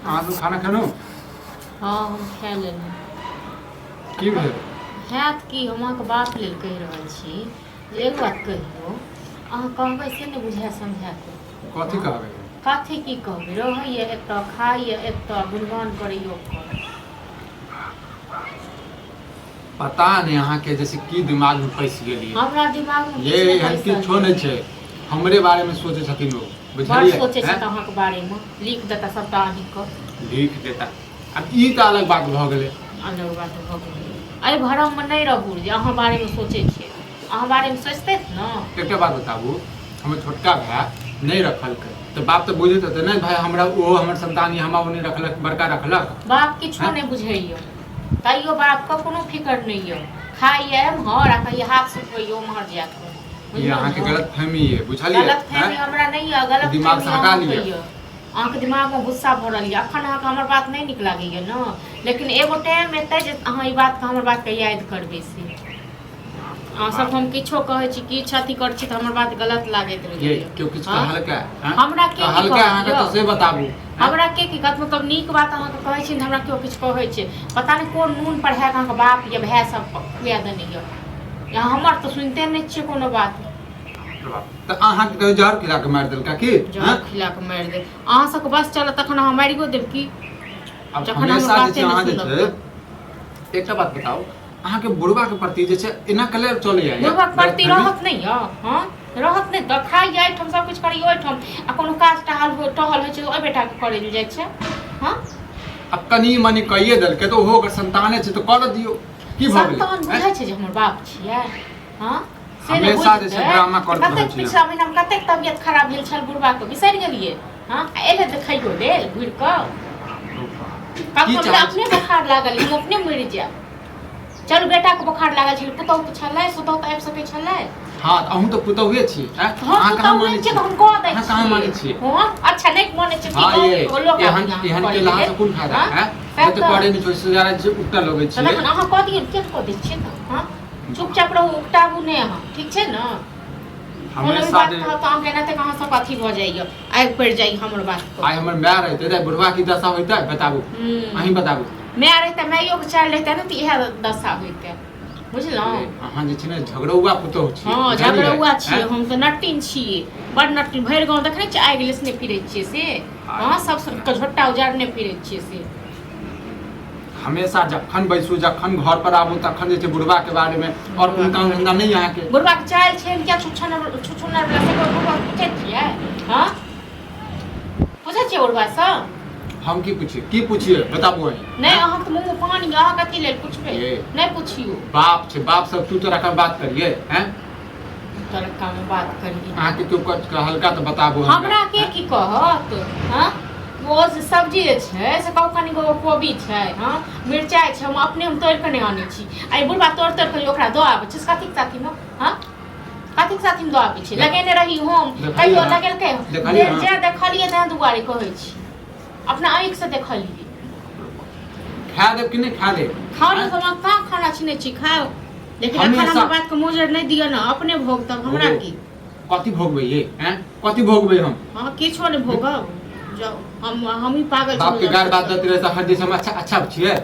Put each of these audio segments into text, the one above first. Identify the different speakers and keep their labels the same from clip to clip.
Speaker 1: अहाँ सब खाना खेलहुँ?
Speaker 2: हँ, हम खा लेलहुँ।
Speaker 1: की भेल?
Speaker 2: हैत की, हम अहाँके बाप लेल कहि रहल छी जे एक बात कहियौ, अहाँ कहबै से ने बुझा समझा कऽ।
Speaker 1: कथी कहबै?
Speaker 2: कथी की कहबै, रहैए एतऽ, खाइए एतऽ, गुणगान करैए ओकर।
Speaker 1: पता नहि अहाँके जैसे की दिमाग में पैसि गेल ये।
Speaker 2: हमरा दिमाग में
Speaker 1: ये
Speaker 2: किछु नहि
Speaker 1: एहन
Speaker 2: पैसल
Speaker 1: किछो नहि छै, हमरे बारे में सोचै छथिन ओ।
Speaker 2: बड़
Speaker 1: बुझलियै?
Speaker 2: सोचै
Speaker 1: हैं?
Speaker 2: छथि अहाँके बारेमे, लिख देता सबटा अहीँके।
Speaker 1: लिख देता, आब ई तऽ अलग बात भऽ गेलै।
Speaker 2: अलग बात भऽ गेलै। एहि भ्रममे नहि रहू जे अहाँ बारेमे सोचै छियै। अहाँ बारेमे सोचितथि ने।
Speaker 1: एकटा बात बताबू, हमर छोटका भाय नहि रखलकै तऽ बाप तऽ बुझैत हेतै ने, भाय हमरा ओहो हमर संतान यऽ, हमरा ओ नहि रखलक, बड़का रखलक।
Speaker 2: बाप किछो
Speaker 1: हैं?
Speaker 2: नहि बुझैए, तैयो बापके कोनो फिकर नहि यऽ। खाइए एम्हर आ कहियो हाथ सुखबैए ओम्हर जा कऽ।
Speaker 1: ई
Speaker 2: बुझलहुँ
Speaker 1: अहाँके
Speaker 2: ने?
Speaker 1: गलत फहमी यऽ, बुझलियै?
Speaker 2: गलत फहमी
Speaker 1: हैं?
Speaker 2: हमरा नहि यऽ, गलत
Speaker 1: दिमाग से
Speaker 2: फहमी
Speaker 1: हटा
Speaker 2: अहाँके
Speaker 1: लिअ।
Speaker 2: यऽ। अहाँके दिमागमे गुस्सा भरल यऽ। अखन अहाँके हमर बात नहि नीक लागैए ने, लेकिन एगो टाइम एतै जे अहाँ ई बातके, हमर बातके याद करबै। से अहाँ सब हम किछो कहै छी, किछु अथी करै छी तऽ हमर बात गलत लागैत
Speaker 1: ये
Speaker 2: रहैए।
Speaker 1: केओ किछु
Speaker 2: हँ?
Speaker 1: कहलकै? हैं?
Speaker 2: हमरा के की
Speaker 1: कहलकै
Speaker 2: कहत
Speaker 1: अहाँके
Speaker 2: यौ?
Speaker 1: तऽ से बताबू, हैं?
Speaker 2: हमरा के की कहत? मतलब नीक बात अहाँके कहै छी ने तऽ हमरा केओ किछु कहै छै? पता नहि कोन नून पढ़ा कऽ अहाँके बाप या भाय सब खुआ देने यऽ। यहाँ हमर तऽ सुनिते नहि छियै कोनो बात।
Speaker 1: तऽ अहाँके कहियो जहर खिला कऽ मारि देलका की?
Speaker 2: जहर
Speaker 1: हैं?
Speaker 2: खिला कऽ मारि दे। अहाँ सबके बस चलत तखन अहाँ मारियो देब की?
Speaker 1: आब
Speaker 2: जखन हमर
Speaker 1: हमेशा जे
Speaker 2: बाते
Speaker 1: छै
Speaker 2: नहि
Speaker 1: अहाँ जे
Speaker 2: सुनब
Speaker 1: छै
Speaker 2: तऽ।
Speaker 1: एकटा बात बताउ, अहाँके बुढ़बा के प्रति जे छै एना कले चलैया?
Speaker 2: बुढ़बाक प्रति रहत नहि यऽ? हँ, रहत नहि तऽ खाइए एहिठाम, सब किछु करैए ओहिठाम, आ कोनो काज टहल हो टहल होइ छै तऽ ओहि बेटाके करै लए जाइ छै। हँ,
Speaker 1: आब कनि मनि कहिए देलकै तऽ ओहो ओकर संताने छै, तऽ करऽ दियौ, की भऽ गेलै?
Speaker 2: संतान बुझै छै जे हमर बाप छियै? हँ, से ने
Speaker 1: हमेशा जे छै
Speaker 2: बुझतै।
Speaker 1: ड्रामा करैत रहै
Speaker 2: कतेक
Speaker 1: छियै।
Speaker 2: पिछला महीनामे कतेक तबियत खराब भेल छल बुढ़बाके, बिसरि गेलियै? हँ, आ एलै देखैयो लेल घुरि कऽ?
Speaker 1: की
Speaker 2: कखनो
Speaker 1: चाहै
Speaker 2: अपने बोखार लागल, हम अपने मरि जायब। चलू, बेटाके बोखार लागल छलै, पुतहु तऽ छलै, पुतहु तऽ आबि सकै छलै।
Speaker 1: हँ, तऽ अहूँ तऽ पुतहुए छी, आँय?
Speaker 2: हम
Speaker 1: अहाँ कहाँ
Speaker 2: पुतहु
Speaker 1: मानै
Speaker 2: छियै
Speaker 1: छियै?
Speaker 2: तऽ हम कऽ दै
Speaker 1: अहाँ कहाँ मानै
Speaker 2: छियै।
Speaker 1: छियै?
Speaker 2: हँ, अच्छा नहि मानै छियै
Speaker 1: हँ,
Speaker 2: की?
Speaker 1: ये
Speaker 2: लोक
Speaker 1: एहन एहन केला से कोन फायदा है?
Speaker 2: सएह
Speaker 1: जते
Speaker 2: तऽ।
Speaker 1: पढ़े नहि छै से ज्यादा जे उकटा लगै
Speaker 2: तऽ
Speaker 1: छियै।
Speaker 2: तखन अहाँ कऽ दियौ, किया कऽ दै छियै तऽ? हँ, चुपचाप रहू, उकटाबू नहि अहाँ, ठीक छै ने? कोनो भी
Speaker 1: हमेशा
Speaker 2: बात
Speaker 1: जे
Speaker 2: कहब तऽ अहाँके एनाहिते अहाँ सब अथी भऽ जाइए, आगि पड़ि जाइए हमर बात पर।
Speaker 1: आइ हमर माय रहितै तऽ बुढ़वा की दशा होइतै, बताबू। अहीं बताबू।
Speaker 2: माय रहितै, माइयोके चालि रहितै ने तऽ इएह दशा होइतै, बुझलहुँ?
Speaker 1: अहाँ जे छै ने झगड़ौआ पुतोहु छी।
Speaker 2: हँ,
Speaker 1: बुझलियै?
Speaker 2: झगड़ौआ छियै।
Speaker 1: आँय?
Speaker 2: हम तऽ नटिन छियै, बड़ नटिन। भरि गाँव देखने छियै आगि लेसने फिरै छियै से। हँ, सब सबके झोटा उजाड़ने फिरै छियै से।
Speaker 1: हमेशा जखन बैसू, जखन घर पर आबू, तखन जे छै बुढ़वा के बारे में, और कोनो काम धंधा नहीं अहाँके?
Speaker 2: बुढ़वा के चालि छै क्या छुछुनर छुछुनर वला, से बुढ़वा के पूछै छियै? हँ, पूछै छियै बुढ़वा सँ?
Speaker 1: हम की पूछिए, की पूछिए, बताबू अहीं।
Speaker 2: नहि, अहाँके मुँह मे पानि यऽ, अहाँ कथी लेल पूछबै?
Speaker 1: ये।
Speaker 2: नहि पुछियौ।
Speaker 1: बाप छै, बाप सब तू तोरा के बात करिए हैं?
Speaker 2: तड़का मे बात करिए।
Speaker 1: अहाँके केओ कहलका तऽ बताबू।
Speaker 2: हमरा के की कहत? हँ, ओ जे सब्जी जे छै से कहू, कनि गो कोबी छै, हँ, मिरचाइ छै, हम अपने हम तोड़ि कऽ नहि आनै छी, आ ई बुढ़बा तोड़ि तोड़ि कऽ ओकरा दऽ आबै छै से कथीके साथीमे? हँ, कथीके साथीमे दऽ आबै छै? लगेने रही हम।
Speaker 1: देखलियै
Speaker 2: कहियो
Speaker 1: हँ।
Speaker 2: लगेलकै?
Speaker 1: देखलियै हँ।
Speaker 2: जे देखलियै तेँ दुआरे कहै छी, अपना आँखिसँ देखलियै।
Speaker 1: खा देब कि नहि खा देब?
Speaker 2: खाउ ने, तऽ हम कहाँ खाना छीनै छी? खाउ, लेकिन अखन
Speaker 1: हमेशा-
Speaker 2: हमर बातके मोजर नहि दिअ ने, अपने भोगतब, हमरा
Speaker 1: ओ।
Speaker 2: की?
Speaker 1: कथी भोगबै ये? हैं, कथी भोगबै हम?
Speaker 2: हँ, किछो नहि भोगब। जाउ, हम हमही पागल
Speaker 1: बाप के
Speaker 2: छी।
Speaker 1: गार बात दैत रहै तऽ हर दिस हम अच्छा अच्छा छियै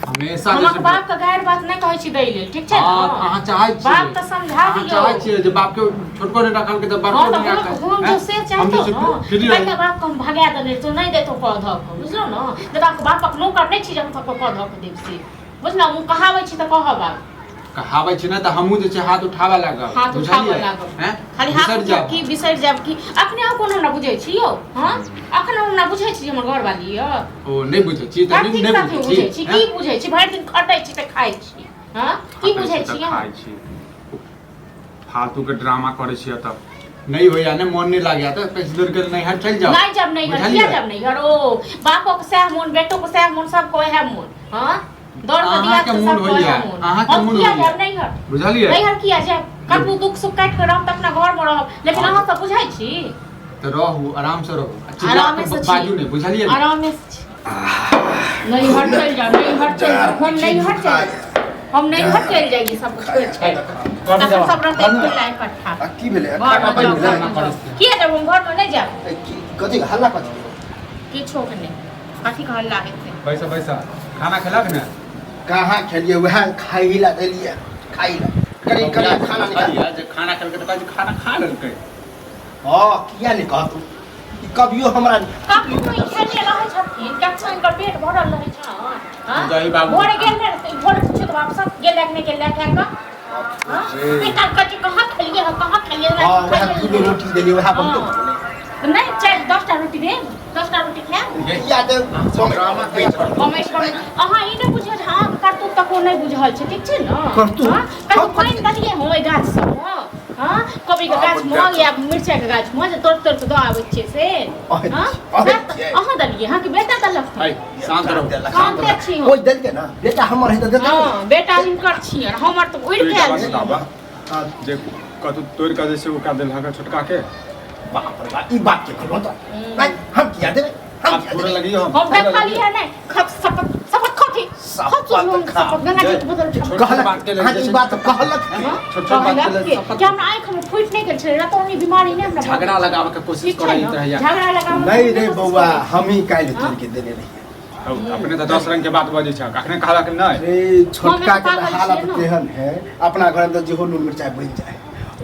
Speaker 1: हमेशा।
Speaker 2: हम
Speaker 1: जे छै-
Speaker 2: बाप के गारि बात नहि कहै छी दै लेल, ठीक छै
Speaker 1: हँ,
Speaker 2: ने?
Speaker 1: अहाँ चाहै छियै,
Speaker 2: बाप तऽ समझा
Speaker 1: अहाँ
Speaker 2: दियौ।
Speaker 1: चाहै छियै जे बाप के छोटको नहि रखलकै तऽ बड़को
Speaker 2: हँ, तऽ
Speaker 1: नहि
Speaker 2: हम
Speaker 1: रखल।
Speaker 2: हम
Speaker 1: हैं?
Speaker 2: जो से
Speaker 1: हम
Speaker 2: चाहतो
Speaker 1: जे छै
Speaker 2: ने
Speaker 1: फ्री रही।
Speaker 2: पहिने बाप के हम भगा देने तो नहि देतो कऽ धऽ कऽ, बुझलहुँ ने? जे बाप बापक नौकर नहि छी जे हम सबके कऽ धऽ कऽ देब से, बुझलहुँ? हम कहाबै छी तऽ कहब आब।
Speaker 1: कहाबै छी ने तऽ हमहूँ जे छै हाथ उठाबऽ लागब।
Speaker 2: हाथ उठाबऽ
Speaker 1: बुझलियै?
Speaker 2: लागब।
Speaker 1: हैं?
Speaker 2: खाली हाथ
Speaker 1: बिसरि
Speaker 2: उठा
Speaker 1: जायब।
Speaker 2: की बिसरि जायब की? अखने अहाँ कोनो ना बुझै छी यौ? हँ, अखन हम ना बुझै छी जे हमर घरवाली यऽ।
Speaker 1: ओ नहि बुझै छी तऽ
Speaker 2: कथी
Speaker 1: नहि
Speaker 2: कथी
Speaker 1: बुझै
Speaker 2: बुझै
Speaker 1: छी?
Speaker 2: छी?
Speaker 1: हैं?
Speaker 2: की बुझै छी? भरि दिन खटै छी तऽ खाइ छी। हँ, की
Speaker 1: खटै
Speaker 2: बुझै
Speaker 1: छी तऽ
Speaker 2: छी अहाँ?
Speaker 1: खाइ छी। फालतू के ड्रामा करै छी एतऽ। नहि होइया ने, मोन नहि लागैया तऽ किछु दूर के नैहर चलि जाउ।
Speaker 2: नहि जाब नैहर।
Speaker 1: बुझलियै?
Speaker 2: किया जाब नैहर? ओ बापो के सएह मोन, बेटो के सएह मोन, सबके ओएह मोन। हँ, दौड़ कऽ दिया
Speaker 1: अहाँके
Speaker 2: तऽ
Speaker 1: मोन
Speaker 2: सबके
Speaker 1: होइया,
Speaker 2: ओएह मोन।
Speaker 1: अहाँके
Speaker 2: हम
Speaker 1: मोन
Speaker 2: किया
Speaker 1: होइया।
Speaker 2: जायब नैहर?
Speaker 1: बुझलियै?
Speaker 2: नैहर किया जायब? कतबो दुख सुख काटि कऽ रहब तऽ अपना घरमे रहब, लेकिन
Speaker 1: हँ।
Speaker 2: अहाँ सब बुझै छी?
Speaker 1: तऽ रहू, आराम से रहू आ चिल्ला
Speaker 2: आरामे
Speaker 1: कऽ
Speaker 2: से छी।
Speaker 1: बाजू नहि, बुझलियै ने?
Speaker 2: आरामे से छी। नैहर चलि जाउ, नैहर चलि जाउ। हम नैहर चलि, हम नैहर चलि जाइए सब छोड़ि छाड़ि कऽ। तखन सब रहतै खुला इकट्ठा।
Speaker 3: आ की भेलै?
Speaker 2: घरमे
Speaker 3: खाना बनि
Speaker 2: जाउ,
Speaker 3: गेलै?
Speaker 2: घरमे जाउ। किया जाब हम? घरमे नहि जायब।
Speaker 3: ए, की कथी हल्ला कथी?
Speaker 2: किछो के नहि। कथी के हल्ला हेतै।
Speaker 1: बैसा बैसा, खाना खेलक ने?
Speaker 3: कहाँ खेलिए, वएह खाइ ला देलिए, खाइ ला करी करी खाना निकाल।
Speaker 1: कहलियै जे खाना खेलकै तऽ कहै छै खाना खा लेलकै।
Speaker 3: हाँ, किया नहीं कहतू, ई कभियो हमरा
Speaker 2: कखनो ई खेलने रहै छथिन, कखनो हिनकर पेट भरल रहै छनि। हाँ?
Speaker 1: दही बाबू।
Speaker 2: भोरे गेल ने रहतै, भोरे पूछियौ तऽ बाप सब गेल नहि गेल खा कऽ। हाँ? बेटा कहै छै, कहाँ खेलियै हँ, कहाँ खेलियै हँ?
Speaker 3: हाँ, वएह 2 रोटी देलिए, वएह बहुतो
Speaker 2: हाँ।
Speaker 3: भऽ गेलै।
Speaker 2: नहि, 4 10टा रोटी देब, 10टा रोटी खायब।
Speaker 3: किया दे ड्रामा के
Speaker 2: कमेश कमेश, अहाँ ई नहि बुझियौ जे अहाँके करतूत तक नहि बुझल छै, ठीक छै ने?
Speaker 3: करतूत?
Speaker 2: हाँ? कहियो पानि देलियै हँ ओहि गाछ सबमे? हाँ? कोबीके गाछमे या मिरचाइके गाछमे जे तोड़ि तोड़ि कऽ दऽ आबै छियै से?
Speaker 3: अहै
Speaker 2: हाँ?
Speaker 3: अहै
Speaker 2: से
Speaker 3: छियै।
Speaker 2: अहाँ देलियै हँ कि बेटा देलक हँ?
Speaker 1: ऐ, शान्त रहू।
Speaker 2: शान्ते छी हम।
Speaker 3: कोइ देलकै ना, बेटा हमर है तऽ देतै।
Speaker 2: हँ, बेटा हिनकर छियै, हमर तऽ उड़ि
Speaker 1: तू
Speaker 2: गेल
Speaker 1: बात
Speaker 2: छै।
Speaker 1: बताबऽ
Speaker 3: हाँ,
Speaker 1: जे कतौ तोड़ि कऽ जे छै ओकरा देलहक छोटका के।
Speaker 3: बाप रे बाप, ई बात के कहलहुँ तऽ नहीं, हम किया देबै, हम
Speaker 1: आब
Speaker 3: किया
Speaker 1: पूरा
Speaker 3: देबै?
Speaker 1: लगियो हम।
Speaker 2: हम
Speaker 1: पूरा
Speaker 2: देखलियै
Speaker 1: लगियो।
Speaker 2: नहि, खप शपथ शपथ खथी
Speaker 3: शपथ खा।
Speaker 2: शपथ गंगा जी के बोतल
Speaker 1: छोट
Speaker 2: छौ।
Speaker 3: कहलक
Speaker 1: बात के लेल
Speaker 3: हाँ,
Speaker 1: जे
Speaker 3: ई
Speaker 1: छै-
Speaker 3: बात कहलक
Speaker 2: हाँ?
Speaker 1: छोट छोट बात के
Speaker 2: कहलक
Speaker 1: लेल
Speaker 2: के
Speaker 1: शपथ
Speaker 2: कि हमरा आँखि में फूटि नहि गेल छलै, रतौनी बीमारी नहि हमरा भऽ
Speaker 1: झगड़ा
Speaker 2: गेल।
Speaker 1: लगाबऽ के कोशिश
Speaker 2: ठीक छै
Speaker 1: करैत
Speaker 2: ने?
Speaker 1: रहैया।
Speaker 2: झगड़ा लगाबऽ के
Speaker 3: नहीं रे
Speaker 2: कोशिश
Speaker 3: बौआ,
Speaker 2: करैत।
Speaker 3: हम ही काल्हि
Speaker 2: हाँ?
Speaker 3: तोड़ के देने रहियै।
Speaker 1: हौ, अपने तऽ 10 रंग के बात बजै छह, अखने कहलक नहि।
Speaker 3: रे छोटका
Speaker 2: हम
Speaker 3: के
Speaker 2: पागल
Speaker 3: तऽ हालत
Speaker 2: छियै ने।
Speaker 3: तेहन है, अपना घर में तऽ जेहो नून मिरचाइ बनि जाए,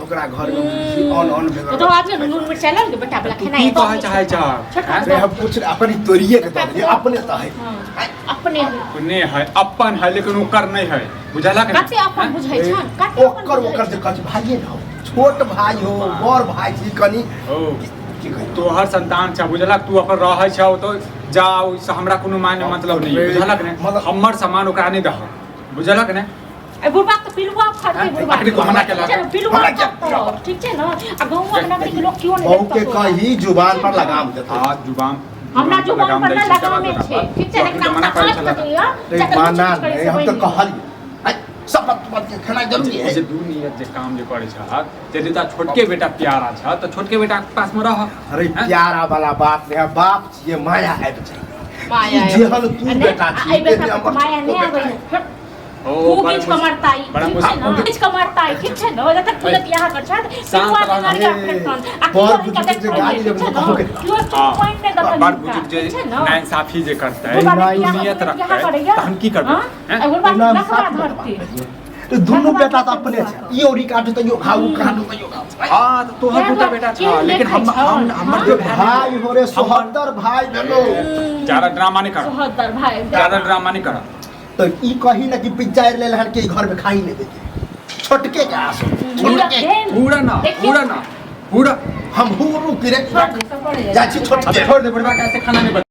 Speaker 3: ओकरा घर में बुझी ऑन ऑन
Speaker 2: तो तो आज नून मिरचाइ लऽ ले बेटा वाला
Speaker 1: तू
Speaker 2: खेनाइ
Speaker 1: की
Speaker 2: दऽ
Speaker 1: कहै
Speaker 2: दै
Speaker 1: चाहै छह?
Speaker 2: छोटका
Speaker 1: आँय?
Speaker 3: रे हम कुछ अपन ही तोड़िए के दऽ देलियै, अपने तऽ है।
Speaker 2: हाँ, अपने है।
Speaker 1: अपने है, अपन है, लेकिन ओकर नहि है, बुझलक ने?
Speaker 2: कते अपन बुझै छन, कते अपन
Speaker 3: ओकर
Speaker 2: बुझै
Speaker 3: ओकर जे कहै छै भाइये ने हो, छोट भाई हो, बड़ भाई छी कनी
Speaker 1: हौ,
Speaker 3: की कही।
Speaker 1: तोहर संतान छ, बुझलक? तू अपन रहै छौ तऽ जा, ओहिसँ हमरा कोनो मायने मतलब नहि,
Speaker 3: रे,
Speaker 1: बुझलक ने?
Speaker 3: मतलब-
Speaker 1: हमर सामान ओकरा नहि दहक, बुझलक ने?
Speaker 2: ए बुढ़बा तऽ पिलुआ फड़तै,
Speaker 1: हाँ?
Speaker 2: बुढ़बा
Speaker 1: अखनी मना केलक।
Speaker 2: चलो, पिलुआ
Speaker 3: हमरा क्या-
Speaker 2: फड़तौ, ठीक छै ने? आ गाँवक नगरी के लोक केओ नहि
Speaker 3: बहू के
Speaker 2: देखतौ तोरा।
Speaker 3: कही जुबान पर लगाम देतै।
Speaker 1: हाँ, जुबान
Speaker 2: हमरा जुबान पर
Speaker 1: दै
Speaker 2: ना
Speaker 1: छै,
Speaker 2: लगामे छै, ठीक छै? लेकिन
Speaker 1: मना
Speaker 2: हमरा
Speaker 1: करै
Speaker 2: हाथ
Speaker 1: छलक।
Speaker 2: कटैया,
Speaker 3: रे,
Speaker 2: जकर
Speaker 3: माना
Speaker 2: कुछ करै
Speaker 3: नहीं,
Speaker 2: से
Speaker 3: हम तऽ
Speaker 2: बनि गेल।
Speaker 3: कहलियै आइ, शपथ पत्र के खेनाइ जरूरी है।
Speaker 1: जे दू नियत जे काम जे करै छहक, यदि तोरा छोटके बेटा प्यारा छ तऽ छोटके बेटा के पास में रह।
Speaker 3: अरे
Speaker 1: हैं?
Speaker 3: प्यारा वाला बात नहीं है, बाप छियै, माया आबि जाइ।
Speaker 2: माया
Speaker 3: ई जेहन तू
Speaker 2: आ नहि,
Speaker 3: बेटा
Speaker 2: आ
Speaker 3: छी,
Speaker 2: एहि बेटा
Speaker 3: तेहने हमर
Speaker 2: माया नहि
Speaker 3: छोटको
Speaker 2: आबै
Speaker 3: बेटा
Speaker 2: है।
Speaker 3: है।
Speaker 1: ओ,
Speaker 2: खूब
Speaker 1: बड़ा
Speaker 2: किछु
Speaker 1: मुश्किल-
Speaker 2: कमरताई,
Speaker 1: बड़ा
Speaker 2: ठीक छै
Speaker 1: मुश्किल।
Speaker 2: ने? किछु कमरताई, ठीक छै ने? जतक पूजत यहाँ कर छथि,
Speaker 1: शान्त
Speaker 2: पिलुआ
Speaker 1: रह।
Speaker 2: बीमारी
Speaker 3: हे,
Speaker 2: फैलतन। आ
Speaker 3: बड़
Speaker 2: केओ
Speaker 3: बुजुर्ग
Speaker 2: हिनका
Speaker 3: जे
Speaker 2: देखतन
Speaker 3: गाली
Speaker 2: नहि,
Speaker 3: देबै
Speaker 2: ठीक छै
Speaker 3: तऽ कहबो
Speaker 2: ने?
Speaker 3: केलक।
Speaker 2: केओ
Speaker 1: हाँ।
Speaker 2: पानि नहि देतन
Speaker 1: बड़
Speaker 2: हिनका,
Speaker 1: बुजुर्ग जे
Speaker 2: ठीक छै ने?
Speaker 1: नाइंसाफी जे करतै,
Speaker 2: बुढ़बा
Speaker 3: नाइंसाफी
Speaker 2: बियाह
Speaker 1: नियत
Speaker 2: बियाह
Speaker 1: रखतै,
Speaker 2: करैया।
Speaker 1: तहन की करबै?
Speaker 2: हाँ?
Speaker 1: हैं?
Speaker 2: आ बुढ़बा
Speaker 3: नाम
Speaker 2: नखरा
Speaker 3: साफ
Speaker 2: धरतै।
Speaker 3: तो दुनू बेटा तऽ अपने छै, ई औरी काटू तैयो घाव, उ काटू तैयो घाव।
Speaker 1: हाँ, तऽ तोहर दूटा बेटा
Speaker 2: केहन
Speaker 1: छ, लेकिन हम
Speaker 2: देखै
Speaker 1: हम
Speaker 2: छौ?
Speaker 1: हमर
Speaker 2: हाँ?
Speaker 1: जे
Speaker 3: भाई हो रे, सोहदर भाई भेलो।
Speaker 1: ज्यादा ड्रामा नहीं कर,
Speaker 2: सोहदर भाई।
Speaker 1: ज्यादा ड्रामा नहीं कर।
Speaker 3: तो ई कही ना कि पिज्जा ले लहन के घर में खाई नहीं देते, छोटके के आसो छोटके।
Speaker 1: पूरा ना,
Speaker 2: देखियौ।
Speaker 1: पूरा ना, पूरा
Speaker 3: हम हुरू किरे
Speaker 2: छोड़ दे, सब पड़े
Speaker 3: जाइ छी छोटके।
Speaker 1: छोड़ दे बुढ़वा, कैसे खाना नहीं बन